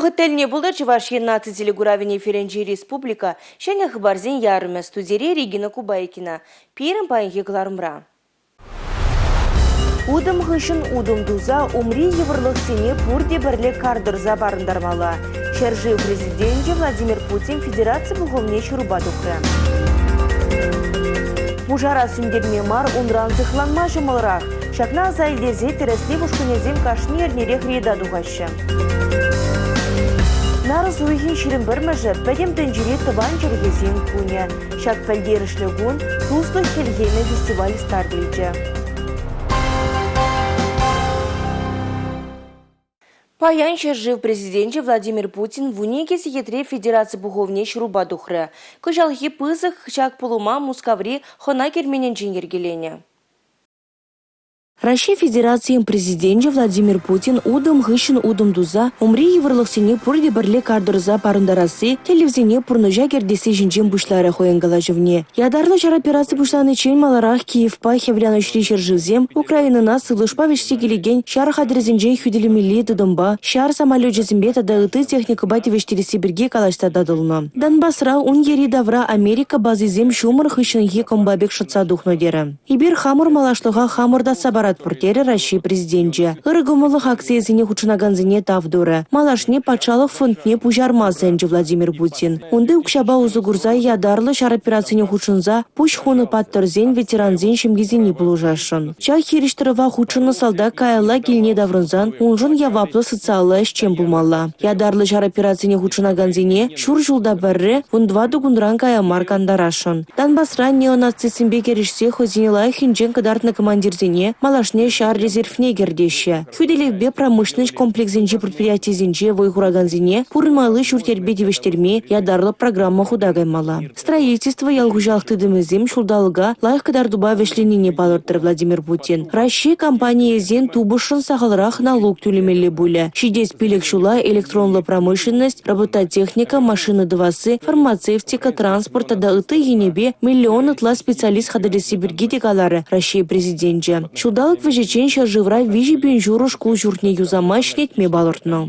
Вӑхӑт тӗлне пултӑр Чӑваш Ен наци телекуравӗн эфирӗнчи республика ҫӗнӗ хыпарсен ярӑмӗ студире Регина Кубайкина. Пирӗн паянхи кӑларӑмра. Утӑм хыҫҫӑн утӑм туса умри йывӑрлӑхсене пурте пӗрле кар тӑрса парӑнтармалла. Ҫӗршыв Президенчӗ Владимир Путин Федераци Пухӑвне ҫырупа тухрӗ. Пушара сӳнтерме мар, унран сыхланма ҫӑмӑлрах. Ҫакна аса илтерсе тӗрӗслев ушкӑнӗсем кашни эрнерех рейда тухаҫҫӗ. Нарӑс уйӑхӗн 21-мӗшӗ Пӗтӗм тӗнчери тӑван чӗлхесен кунӗ. Ҫак пӗлтерӗшлӗ кун Туслӑх хӗлхемӗ фестиваль старт илчӗ. Паян ҫӗршыв Президенчӗ Владимир Путин 12 сехетре Федераци Пухӑвне ҫырупа тухрӗ. Кӑҫалхи пысӑк ҫак пулӑма Мускаври хӑна керменӗнчен йӗркеленӗ. Раҫҫей Федерацийӗн Президенчӗ Владимир Путин утӑм хыҫҫӑн утӑм туса умри йывӑрлӑхсене пурте пӗрле кар тӑрса парӑнтарасси, тӗллевсене пурнӑҫа кӗртесси ҫинчен пуҫларӗ хӑйӗн калаҫӑвне. Ятарлӑ ҫар операци пуҫланиччен маларах Киевпа Хӗвеланӑҫри ҫӗршывсем Украинӑна сывлӑшпа вӗҫсе килекен ҫар хатӗрӗсенчен хӳтӗлемелли тытӑмпа, ҫар самолечӗсемпе тата ытти техникӑпа тивӗҫтересси пирки калаҫса татӑлнӑ. Донбасра ун йӗри-тавра Америка базисем ҫумӑр хыҫҫӑнхи кӑмпа пек шӑтса тухнӑ терӗ. Эпир хамӑр малашлӑха хамӑр татса паратпӑр, терӗ Раҫҫей Президенчӗ. Ырӑ кӑмӑллӑх акцийӗсене хутшӑнакансене тав турӗ. Малашне патшалӑх фондне пуҫарма сӗнчӗ Владимир Путин. Унти укҫапа усӑ курса ятарлӑ ҫар операцине хутшӑнса пуҫ хунӑ паттӑрсен, ветерансен ҫемйисене пулӑшасшӑн. Ҫак хирӗҫтӑрӑва хутшӑннӑ салтак каялла килне таврӑнсан уншӑн яваплӑ социаллӑ ӗҫчен пулмалла. Ятарлӑ ҫар операцине хутшӑнакансене ҫур ҫулта пӗрре, 14 кунран кая мар кантарасшӑн. Донбасра неонацистсемпе кӗрешсе хӑйсене лайӑх енчен кӑтартнӑ командирсене малашне ҫар резервне кӗртеҫҫӗ. Хӳтӗлевпе промышленноҫ комплексӗнчи предприятисенче вӑй хуракансене пурӑнмалли ҫурт-йӗрпе тивӗҫтерме ятарлӑ программа хута каймалла. Строительство, ял хуҫалӑх тытӑмӗсем ҫулталӑка лайӑх кӑтартупа вӗҫленине палӑртрӗ Владимир Путин. Раҫҫей компанийӗсен тупӑшшӑн сахалрах налук тӳлемелле пулӗ. Ҫитес пилӗк ҫула электронлӑ промышленность, робототехника, машина тӑвасси, фармацевтика, транспорт тата ытти енӗпе миллион ытла специалист хатӗрлесси пирки те каларӗ Раҫҫей Президенчӗ. Ҫулталӑк вӗҫӗччен ҫӗршывра 3 000 ҫурӑ шкул ҫуртне юсама, ҫӗнетме палӑртнӑ.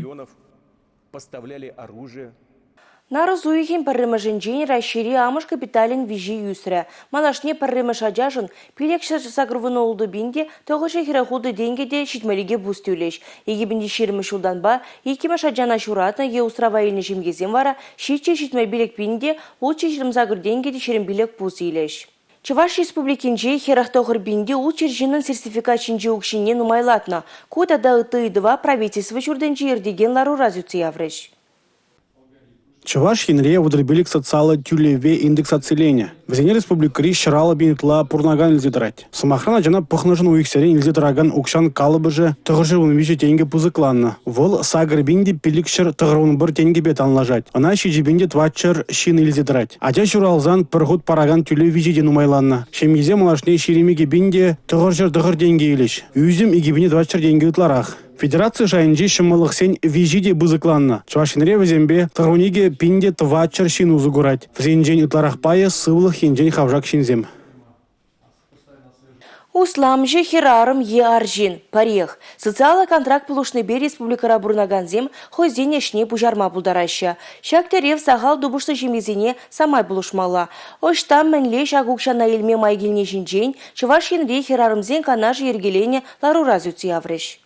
Нарӑс уйӑхӗн пӗрремӗшӗнчен Раҫҫейри амӑш капиталӗн виҫи ӳсрӗ. Малашне пӗрремӗш ачашӑн 586 пин те 946 тенкӗ те ҫитмӗлӗке пус тӳлӗҫ. 2020 ҫултанпа иккӗмӗш ачана ҫуратнӑ е усрава илнӗ ҫемьесем вара 775 пин те 628 тенкӗ те 25 пус илӗҫ. Чӑваш Республикинче 49 пин те 600 ҫыннӑн сертификат ҫинчи укҫине нумайлатнӑ. Ку тата ытти ыйтӑва правительство ҫуртӗнче иртекен ларура сӳтсе яврӗҫ. Чӑваш Енре 35 социаллӑ тӳлеве индексациленӗ. Вӗсене республикӑри 150 пин ытла пурӑнакан илсе тӑрать. Сӑмахран, ачана пӑхнӑшӑн уйӑхсерен илсе тӑракан укҫан калӑпӑшӗ 913 тенкӗ пысӑкланнӑ. Вӑл 8 пин те 591 тенкӗпе танлашать. Ӑна 7 пин те 400 ҫын илсе тӑрать. Ача ҫуралсан пӗр хут паракан тӳлев виҫи те нумайланнӑ. Ҫемьесем малашне 22 пин те 909 тенкӗ илӗҫ. Ӳсӗм 2 пин те 400 тенкӗ ытларах. Федераци шайӗнчи ҫӑмӑллӑхсен виҫи те пысӑкланнӑ. Чӑваш Енре вӗсемпе 92 пин те 400 ҫын усӑ курать. Вӗсенчен ытларах пайӗ сывлӑх енчен хавшак ҫынсем. Усламҫӑ, хӗрарӑм е арҫын – пӗрех. Социаллӑ контракт пулӑшнипе республикӑра пурӑнакансем хӑйсен ӗҫне пуҫарма пултараҫҫӗ. Ҫак тӗрев сахал тупӑшлӑ ҫемьесене самай пулӑшмалла. Ӑҫта, мӗнле ҫак укҫана илме май килни ҫинчен Чӑваш Енри хӗрарӑмсен канашӗ йӗркеленӗ ларура сӳтсе яврӗҫ.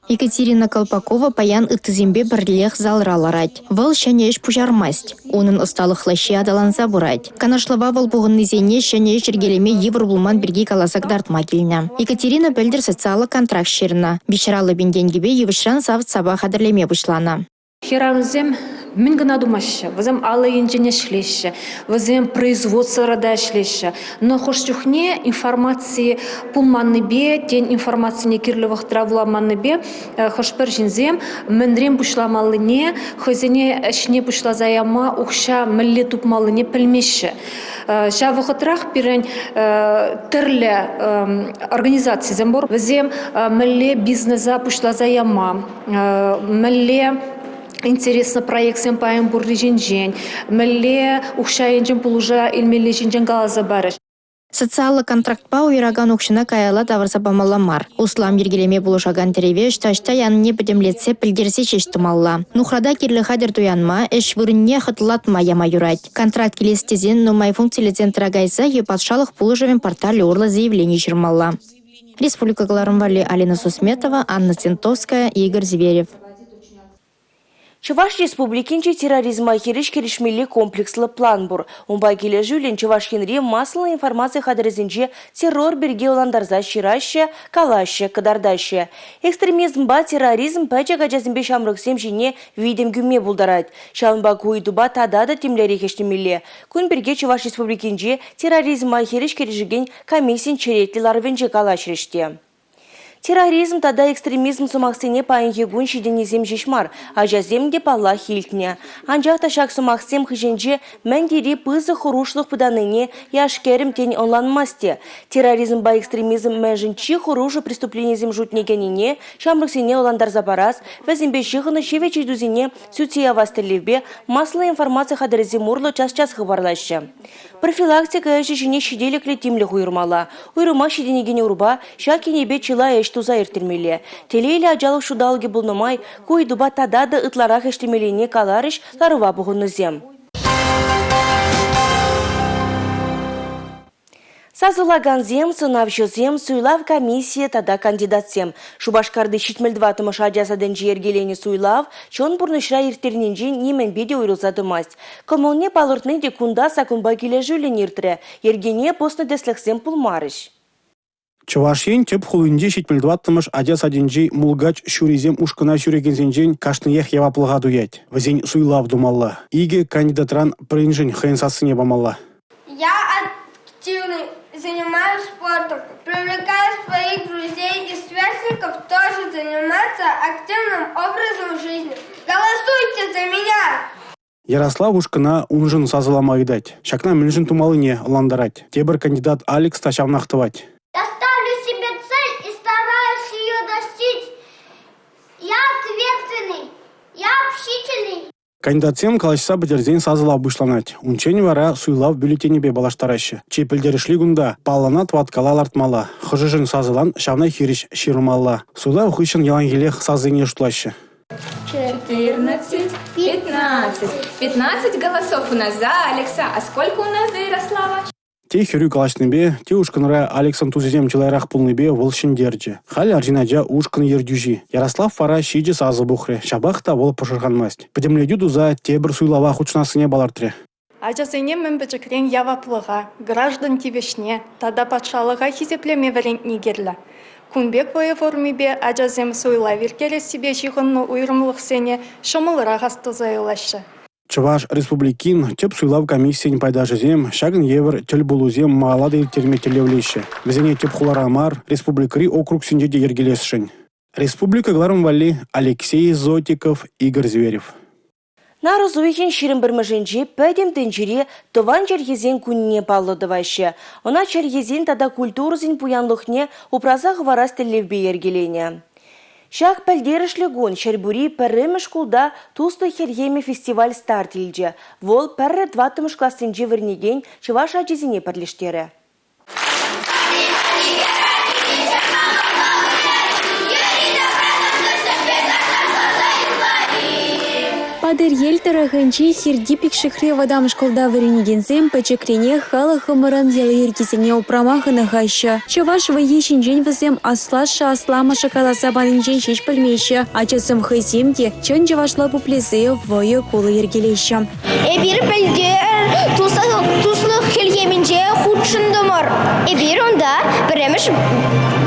Екатерина Колпакова паян ыттисемпе пӗрлех залра ларать. Вӑл ҫӗнӗ ӗҫ пуҫармасть. Унӑн ӑсталӑх лаҫҫи аталанса пырать. Канашлӑва вӑл пухӑннисене ҫӗнӗ ӗҫ йӗркелеме йывӑр пулман пирки каласа кӑтартма килнӗ. Екатерина пӗлтӗр социаллӑ контракт ҫырнӑ. 350 пин тенкӗпе йывӑҫран савӑт-сапа хатӗрлеме пуҫланӑ. Хӗрарӑмсем мӗн кӑна тумаҫҫӗ. Вӗсем алӑ енчен ӗҫлеҫҫӗ, вӗсем производствӑра та ӗҫлеҫҫӗ. Но хӑш чухне информаци пулманнипе, тен, информацине кирлӗ вӑхӑтра вуламаннипе хӑш-пӗр ҫынсем мӗнрен пуҫламаллине, хӑйсене ӗҫне пуҫласа яма укҫа мӗнле тупмаллине пӗлмеҫҫӗ. Ҫав вӑхӑтрах пирӗн тӗрлӗ организацисем пур. Вӗсем мӗнле бизнеса пуҫласа яма, мӗнле интереслӗ проектсем паян пурри ҫинчен, мӗнле укҫа енчен пулӑшу илмелли ҫинчен каласа парӗҫ. Социаллӑ контрактпа уйӑракан укҫана каялла тавӑрса памалла мар. Услам йӗркелеме пулӑшакан тӗреве ӑҫта-ӑҫта янине пӗтӗмлетсе пӗлтерсе ҫеҫ тӑмалла. Нухрата кирлӗ хатӗр туянма, ӗҫ вырӑнне хӑтлӑлатма яма юрать. Контракт илес тесен нумай функциллӗ центра кайса е патшалӑх пулӑшӑвӗн порталӗ урлӑ заявлени ҫырмалла. Республика кӑларӑм валли Алина Сусметова, Анна Центовская, Игорь Зверев. Чӑваш Республикинче терроризма хирӗҫ кӗрешмелли комплекслӑ план пур. Унпа килӗшӳллӗн Чӑваш Енре массӑллӑ информаци хатӗрӗсенче террор пирки ӑнлантарса ҫыраҫҫӗ, калаҫҫӗ, кӑтартаҫҫӗ. Экстремизмпа терроризм пӗчӗк ачасемпе ҫамрӑксем ҫине витӗм кӳме пултарать. Ҫавӑнпа ку ыйтупа тата та тимлӗрех ӗҫлемелле. Кун пирки Чӑваш Республикинче терроризма хирӗҫ кӗрешекен комиссин черетлӗ ларӑвӗнче калаҫрӗҫ те. Терроризм тата экстремизм сӑмахсене паянхи кун ҫитӗннисем ҫеҫ мар, ачасем те, паллах, илтнӗ. Анчах та ҫак сӑмахсем хыҫӗнче мӗн тери пысӑк хӑрушлӑх пытаннине яш-кӗрӗм тен ӑнланмасть те. Терроризмпа экстремизм мӗншӗн чи хӑрушӑ преступленисем шутне кӗнине ҫамрӑксене ӑнлантарса парас, вӗсемпе ҫыхӑннӑ ҫивӗч ыйтусене сӳтсе явас тӗллевпе массӑллӑ информаци хатӗрӗсем урлӑ час-час хыпарлаҫҫӗ. Профилактика ӗҫӗ ҫине ҫителӗклӗ тимлӗх уйӑрмалла. Уйрӑмах ҫитӗнекен ӑрупа ҫак енӗпе чылай ӗҫ туса ирттермелле. Телейлӗ ачалӑх ҫулталӑкӗ пулнӑ май ку ыйтупа тата та ытларах ӗҫлемеллине каларӗҫ ларӑва пухӑннисем. Сасӑлакансем, сӑнавҫӑсем, суйлав комиссийӗ тата кандидатсем. Шупашкарти 74-мӗш ача садӗнче йӗркеленӗ суйлав чӑн пурнӑҫра ирттернинчен нимӗнпе те уйрӑлса тӑмасть. Кӑмӑлне палӑртни те кунта саккунпа килӗшӳллӗн иртрӗ, йӗркене пӑснӑ тӗслӗхсем пулмарӗҫ. Чӑваш Ен тӗп хулинчи 74-мӗш ача садӗнчи «Мулкач ҫурисем» ушкӑна ҫӳрекенсенчен кашниех яваплӑха туять. Вӗсен суйлав тумалла. Икӗ кандидатран пӗриншӗн хӑйӗн сассине памалла. Я активно занимаюсь спортом, привлекаю своих друзей и сверстников тоже заниматься активным образом жизни. Голосуйте за меня! Ярослав ушкӑна уншӑн сасӑлама ыйтать. Ҫакна мӗншӗн тумаллине ӑнлантарать. Тепӗр кандидат Алекс та ҫавнах тӑвать. Я ставлю себе цель и стараюсь ее достичь. Я ответственный, я общительный. Кандидатсем калаҫса пӗтерсен сасӑлав пуҫланать. Унччен вара суйлав бюллетенӗпе паллаштараҫҫӗ. Чи пӗлтерӗшли кунта – паллӑна тӑваткала лартмалла, хӑшӗшӗн сасӑлан ҫавна хирӗҫ ҫырмалла. Суйлав хыҫҫӑн яланхиллех сасӑсене шутлаҫҫӗ. 14, 15. 15 голосов у нас за Алекса. А сколько у нас за Ярослава? Те хӗрӳ калаҫнипе, те ушкӑнра Алексӑн тусӗсем чылайрах пулнипе вӑл ҫӗнтерчӗ. Халӗ арҫын ача ушкӑн ертӳҫи. Ярослав вара 7 сасӑ пухрӗ, ҫапах та вӑл пӑшӑрханмасть. Пӗтӗмлетӳ туса тепӗр суйлава хутшӑнассине палӑртрӗ. Ачасене мӗн пӗчӗкрен яваплӑха, граждан тивӗҫне тата патшалӑха хисеплеме вӗрентни кирлӗ. Кун пек вӑйӑ формипе ачасем суйлав ирттерессипе ҫыхӑннӑ уйрӑмлӑхсене ҫӑмӑлрах астуса юлаҫҫӗ. Чӑваш Республикин тӗп суйлав комиссийӗн пайташӗсем ҫакӑн евӗр тӗл пулусем малалла та ирттерме тӗллевлеҫҫӗ. Вӗсене тӗп хулара мар, республикӑри округсенче те йӗркелесшӗн. Республика кӑларӑм валли Алексей Зотиков, Игорь Зверев. Нарӑс уйӑхӗн 21-мӗшӗнче пӗтӗм тӗнчере тӑван чӗлхесен кунне паллӑ тӑваҫҫӗ. Ӑна чӗлхесен тата культурӑсен пуянлӑхне упраса хӑварас тӗллевпе йӗркеленӗ. Ҫак пӗлтерӗшлӗ кун Ҫӗрпӳри пӗрремӗш шкулта Туслӑх хӗлхемӗ фестиваль старт илчӗ. Вӑл пӗрре тӑваттӑмӗш классенче вӗренекен чӑваш ачисене пӗрлештерӗ. Патӑрьел тӑрӑхӗнчи Хирти Пикшикри вӑтам шкулта вӗренекенсем пӗчӗкренех халӑхӑмӑрӑн йӑли-йӗркисене упрама хӑнӑхаҫҫӗ. Чӑваш вӑййи ҫинчен вӗсем аслашшӗ-асламӑшӗ каласа панинчен ҫеҫ пӗлмеҫҫӗ. Ачасем хӑйсем те чӑн чӑвашла пуплесе вӑйӑ-кулӑ йӗркелеҫҫӗ. Эпир пӗлтӗр туслӑх хӗлхемӗнче хутшӑнтӑмӑр. Эпир унта пӗрремӗш,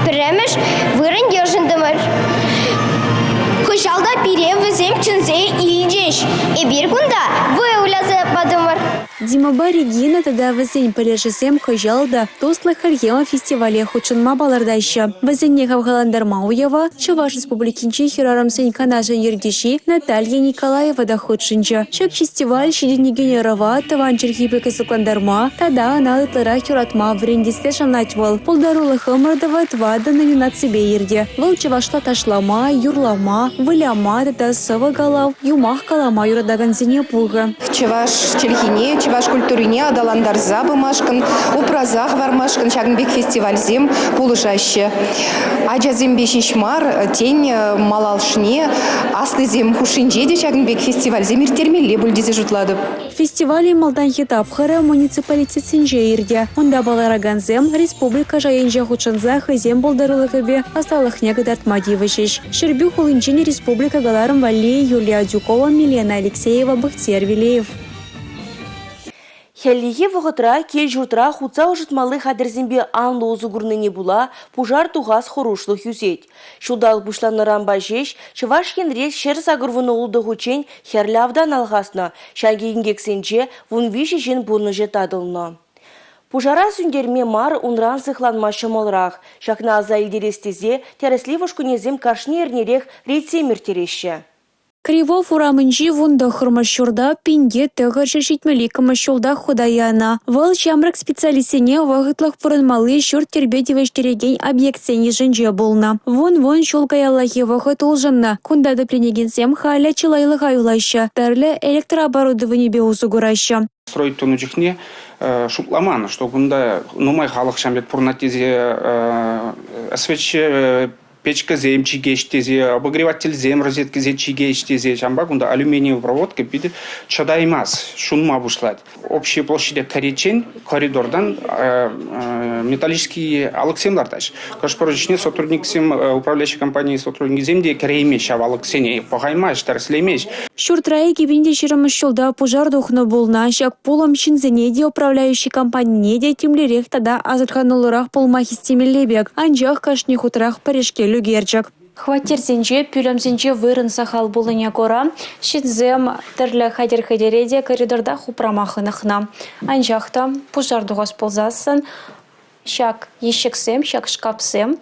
пӗрремӗш вырӑн йышӑнтӑмӑр. Кӑҫал та пире вӗсем чӗнсе илчӗҫ. Эпир кунта вӑйӑ выляса патӑмӑр. Димӑпа Регина тата вӗсен пӗлӗшӗсем кӑҫал та «Туслӑх хӗлхемӗ» фестивале хутшӑнма палӑртаҫҫӗ. Вӗсене хавхалантарма уява Чӑваш Республикинчи хӗрарӑмсен канашӗн ертӳҫи Наталья Николаева та хутшӑнчӗ. Ҫак фестиваль ҫитӗнекен ӑрӑва тӑван чӗлхепе кӑсӑклантарма тата ӑна ытларах юратма вӗрентессе шанать вӑл. Пултарулӑх ӑмӑртӑвӗ тӑватӑ номинаципе иртӗ. Вӑл чӑвашла ташлама, юрлама, выляма тата сӑвӑ-калав, юмах калама юратакансене пухӗ. Чӑваш чӗлхине, чӑваш. Чӑваш культурине аталантарса пымашкӑн, упраса хӑвармашкӑн ҫакӑн пек фестивальсем пулӑшаҫҫӗ. Ачасемпе ҫеҫ мар, тен, малашне аслисем хушшинче те ҫакӑн пек фестивальсем ирттермелле пуль тесе шутлатӑп. Фестивалӗн малтанхи тапхӑрӗ муниципалитетсенче иртӗ. Унта палӑракансем республика шайӗнче хутшӑнса хӑйсен пултарулӑхӗпе ӑсталӑхне кӑтартма тивӗҫӗҫ. Ҫӗрпӳ хулинчен республика кӑларӑм валли Юлия Адюкова, Милена Алексеева, Бахтияр Велеев. Хӗллехи вӑхӑтра кил-ҫуртра хутса ӑшӑтмалли хатӗрсемпе анлӑ усӑ курнине пула пушар тухас хӑрушлӑх ӳсет. Ҫулталӑк пуҫланнӑранпа ҫеҫ Чӑваш Енре 186 хутчен хӗрлӗ автан алхаснӑ. Ҫак инкексенче 13 ҫын пурнӑҫӗ татӑлнӑ. Пушара сӳнтерме мар, унран сыхланма ҫӑмӑлрах. Ҫакна аса илтерес тесе тӗрӗслев ушкӑнӗсем кашни эрнерех рейдсем ирттереҫҫӗ. Кривов урамӗнчи 19-мӗш ҫурта 1972-мӗш ҫултах хута янӑ. Вӑл ҫамрӑк специалистсене вӑхӑтлӑх пурӑнмалли ҫурт-йӗрпе тивӗҫтерекен объектсен йышӗнче пулнӑ. Вун-вун ҫул каяллахи вӑхӑт улшӑннӑ. Кунта тӗпленекенсем халӗ чылайлӑха юлаҫҫӗ, тӗрлӗ электрооборудованипе усӑ кураҫҫӗ. Строить тунӑ чухне шутламан, что кунта нумай халӑх ҫавӑн пек пурӑнать тесе СВЧ печкӑсем чикеҫ тесе, обогревательсем розеткӑсем чикеҫ тесе, ҫавӑнпа кунта алюминиевый проводка питӗ чӑтаймасть, ҫунма пуҫлать. Общей площаде кӗриччен коридортан металлический алӑксем лартаҫ. Хӑш-пӗр чухне сотрудниксем, управляющей компании сотрудникӗсем те кӗреймеҫ ҫав алӑксене, пӑхаймасть, тӗрӗслемест. Ҫуртра 2020 ҫулта пушар тухнӑ пулнӑ. Ҫак пулӑм ҫынсене те, управляющи компанине те тимлӗрех тата асӑрхануллӑрах пулма хистемелле пек. Анчах кашни хутрах пӗрешкел ӳкерчӗк. Хваттерсенче, пӳлӗмсенче вырӑн сахал пулнине кура ҫынсем тӗрлӗ хатӗр-хӗтӗре те коридортах упрама хӑнӑхнӑ. Анчах та пушар тухас пулсассӑн Ҫак ещӗксем, ҫак шкапсем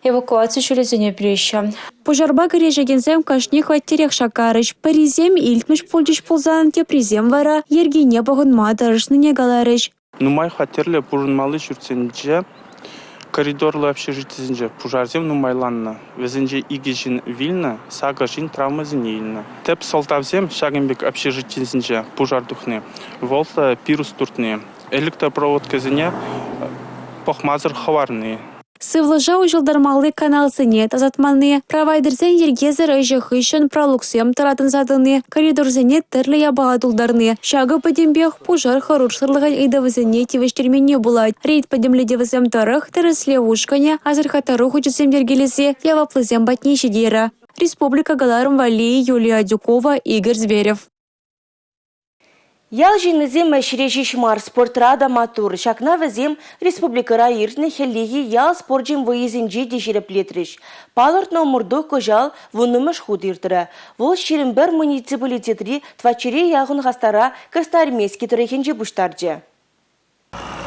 эвакуаци ҫулӗсене пӳлеҫҫӗ. Пушарпа кӗрешекенсем кашни хваттерех шаккарӗҫ. Пӗрисем илтмӗш пулчӗҫ пулсан, теприсем вара йӗркене пӑхӑнма тӑрӑшнине каларӗҫ. Нумай хваттерлӗ пурӑнмалли ҫуртсенче, коридорлӑ общежитисенче пушарсем нумайланнӑ. Вӗсенче 2 ҫын вилнӗ, 8 ҫын травмӑсене илнӗ. Тӗп сӑлтавсем ҫакӑн пек общежитисенче пушар тухни вӑл пирус туртни. Электропроводкӑсене пӑхмасӑр хӑварни. Сывлӑша уҫӑлтармалли каналсене тасатманни, провайдерсен йӗркесӗр ӗҫӗ хыҫҫӑн пралуксем тӑратӑнса тӑни, коридорсене тӗрлӗ япала тултарни – ҫакӑ пӗтӗмпех пушар хӑрушсӑрлӑхӗн ыйтӑвӗсене тивӗҫтерменни пулать. Рейд пӗтӗмлетӗвӗсем тӑрӑх тӗрӗслев ушкӑнӗ асӑрхаттару хучӗсем йӗркелесе яваплисем патне ҫитерӗ. Республика кӑларӑм валли Юлия Адюкова, Игорь Зверев. Ял ҫыннисем ӗҫре ҫеҫ мар, спортра та маттур. Ҫакна вӗсем республикӑра иртнӗ хӗллехи ял спорчӗн вӑййисенче те ҫирӗплетрӗҫ. Палӑртнӑ ӑмӑрту кӑҫал вуннӑмӗш хут иртрӗ. Вӑл 21 муниципалитетри тӑватҫӗре яхӑн хастара Красноармейски тӑрӑхӗнче пуҫтарчӗ.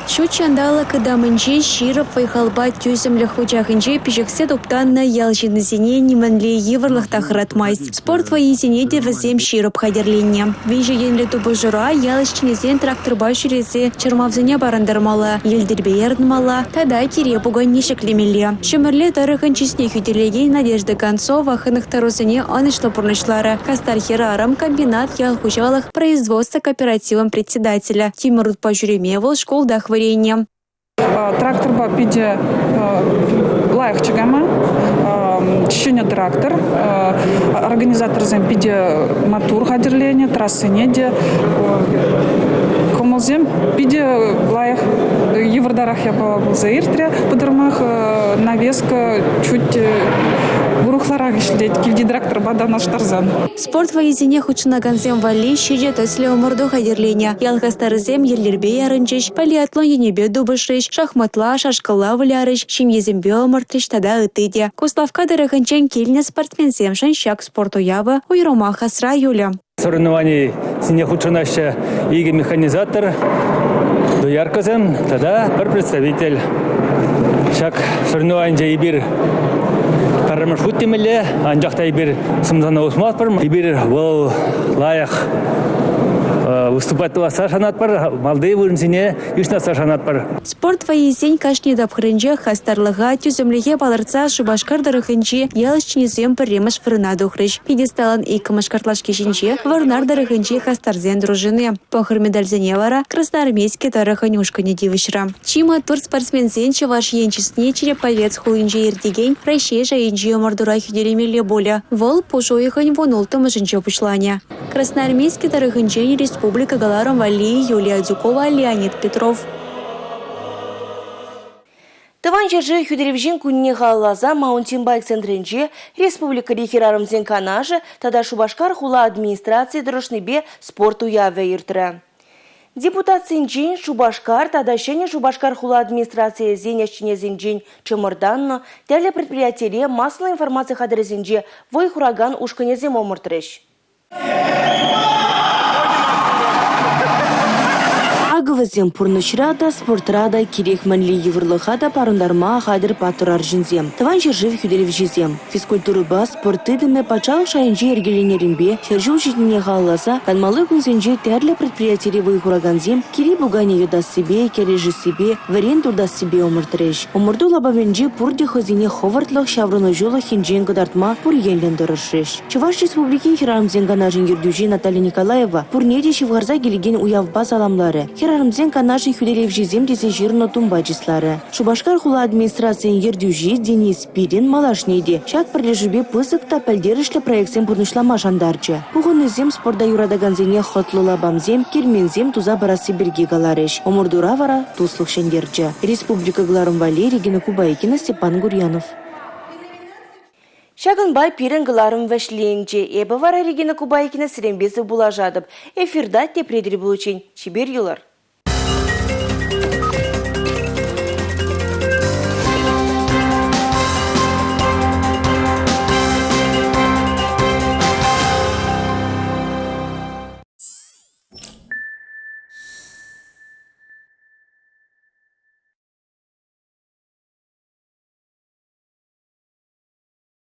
Ҫут ҫанталӑк ытамӗнче ҫирӗп вӑй-халпа тӳсӗмлӗх вучахӗнче пиҫӗхсе туптаннӑ ял ҫыннисене нимӗнле йывӑрлӑх та хӑратмасть. Спорт вӑййисене те вӗсем ҫирӗп хатӗрленнӗ. Виҫӗ енлӗ тупӑшура ял ӗҫченӗсен тракторпа ҫӳресе чӑрмавсене парӑнтармалла, йӗлтӗрпе ярӑнмалла тата кире пуканне ҫӗклемелле. Ҫӗмӗрле тӑрӑхӗн чысне хӳтӗлекен Надежда Концова хӑнӑхтарусене ӑнӑҫлӑ пурнӑҫларӗ. Хастар хӗрарӑм комбинат ял хуҫалӑх производство кооперативӗн председателӗ. Тимӗр утпа ҫӳреме вӑл шкултах вӗреннӗ. Тракторпа питӗ лайӑх чӑкама. Ҫӗнӗ трактор. Организаторсем питӗ маттур хатӗрленӗ, трассине те. Кӑмӑлсем питӗ лайӑх, йывӑртарах япала пулса иртрӗ. Пӑтӑрмах навеска чуть урӑхларах ӗҫлет килти тракторпа танлаштарсан. Спорт вӑййисене хутшӑнакансем валли ҫичӗ тӗслӗ ӑмӑрту хатӗрленӗ. Ял хастарӗсем йӗлтӗрпе ярӑнчӗҫ, полиатлон енӗпе тупӑшрӗҫ, шахматла, шашкӑлла вылярӗҫ, ҫемьесемпе ӑмӑртрӗҫ тата ытти те. Куславкка тӑрӑхӗнчен килнӗ спортсменсемшӗн ҫак спорт уявӗ уйрӑмах асра юлӗ. Соревнованисене хутшӑнаҫҫӗ икӗ механизатор, дояркӑсем тата пӗр представитель. Ҫак соревнованинче эпир пӗрремӗш хут темелле, анчах та эпир сӑмсана усмастпӑр. Эпир вӑл лайӑх. выступать тӑвасса шанатпӑр, малти вырӑнсене йышӑнасса шанатпӑр. Спорт вӑййисен кашни тапхӑрӗнчех хастарлӑха, тӳсӗмлӗхе палӑртса Шупашкар тӑрӑхӗнчи ял ӗҫченӗсем пӗрремӗш вырӑна тухрӗҫ. Пьедесталӑн иккӗмӗш картлашки ҫинче Вӑрнар тӑрӑхӗнчи хастарсен дружини. Пӑхӑр медальсене вара Красноармейски тӑрӑхӗн ушкӑнӗ тивӗҫрӗ. Чи маттур спортсменсен Чӑваш Ен чысне Череповец хулинче иртекен Раҫҫей шайӗнчи ӑмӑртура хӳтӗлемелле пулӗ. Вӑл пуш уйӑхӗн 16-мӗшӗнче пуҫланӗ. Красноармейски тӑрӑхӗнчен республика кӑларӑм валли Юлия Адюкова, Леонид Петров. Тӑван ҫӗршыв хӳтӗлевҫин кунне халалласа маунтинбайк центрӗнче республикӑри хӗрарӑмсен канашӗ тата Шупашкар хула администрацийӗ тӑрӑшнипе спорт уявӗ иртрӗ. Депутатсенчен Шупашкар тата Ҫӗнӗ Шупашкар хула администрацийӗсен ӗҫченӗсенчен чӑмӑртаннӑ тӗрлӗ предприятире массӑллӑ информаци хатӗрӗсенче вӑй хуракан ушкӑнӗсем ӑмӑртрӗҫ. Акӑ вӗсем пурнӑҫра та, спортра та кирек мӗнле йывӑрлӑха та парӑнтарма хатӗр паттӑр арҫынсем, Тӑван ҫӗршыв хӳтӗлевҫисем. Физкультурӑпа спорт тытӑмӗ патшалӑх шайӗнче йӗркеленнӗренпе ҫӗршыв ҫитнине халалласа канмалли кунсенче тӗрлӗ предприятире вӑй хуракансем кире пуканӗ йӑтассипе, кӗрешессипе, вӗрен туртассипе ӑмӑртрӗҫ. Ӑмӑрту лапамӗнче пурте хӑйсене хӑвӑртлӑх, ҫаврӑнӑҫулӑх енчен кӑтартма пур енлӗн тӑрӑшрӗҫ. Чӑваш Республикин хӗрарӑмсен канашӗн ертӳҫи Наталья Николаева пурне те ҫывхарса килекен уявпа саламларӗ. Хӗрарӑмсен канашӗн хӳтӗлевҫисем тесе ҫырнӑ тумпа чысларӗ. Шупашкар хула администрацийӗн ертӳҫи Денис Спирин малашне те ҫак пӗрлешӳпе пысӑк та пӗлтерӗшлӗ проектсем пурнӑҫлама шантарчӗ. Пухӑннисем спорта юратакансене хӑтлӑ лапамсем, керменсем туса парасси пирки каларӗҫ. Ӑмӑртура вара туслӑх ҫӗнтерчӗ. Республика кӑларӑм валли Регина Кубайкина, Степан Гурьянов. Ҫакӑнпа пирӗн кӑларӑм вӗҫленчӗ. Эпӗ вара Регина Кубайкина сирӗнпе сывпуллашатӑп. Эфирта тепре тӗл пуличчен чипер юлӑр.